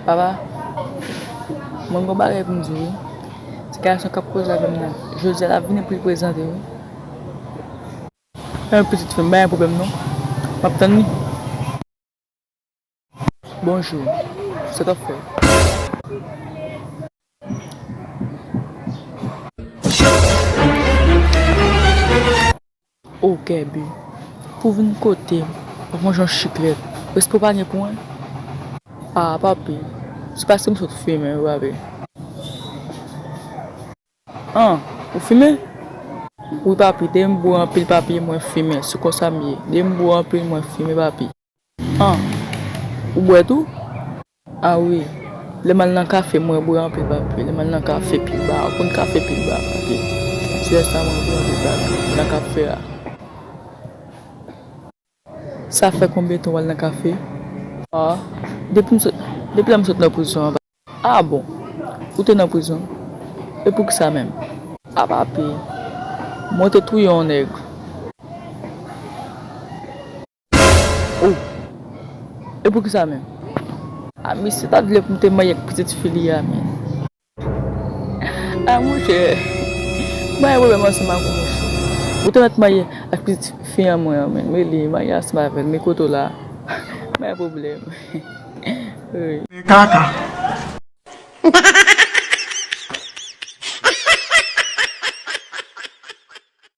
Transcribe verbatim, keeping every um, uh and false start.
Papa, mwen gen yon bagay pou m di w wi. Ti gason k ap koze avè m nan, jodi a l ap vini pou l prezante wi. Yon pitit fi m, pa gen pwoblèm non. M ap tann li. Bonjou. Sa t ap fè? O Gaby, pou vin kote m, w ap manje yon chiklèt. Respè w pa gen pou mwen? Ah, papi, se paske m sot fimen wi, papi. An, ou fimen? Wi, papi, depi m bo anpil, papi, mwen fimen. Se konsa m ye. Depi m bo anpil, mwen fimen, papi. An, ou bwè tou? A wi, lè m al nan kafe, mwen bwè anpil, papi. Lè m al nan kafe Piba, ou konn kafe Piba, papi. Se lè sa mwen bwè anpil, papi, nan kafe a. Sa fè konbyen tan w al nan kafe? Ah, depi m sot, depi lè m sot nan prizon an. Ah bon, ou te nan prizon? E poukisa menm? Ah, papi, mwen te touye yon nèg. Oh, e poukisa menm? Ah, misye pa t vle pou m te marye ak pitit fi li a, menm. Ah, monchè, m pa gen pwoblèm ansanm ak ou, monchè. Ou te mèt marye ak pitit fi an mwen an, menm. Men li marye ansanm avè l, men kote w la? M pa gen pwoblèm. Wi. Men kaka.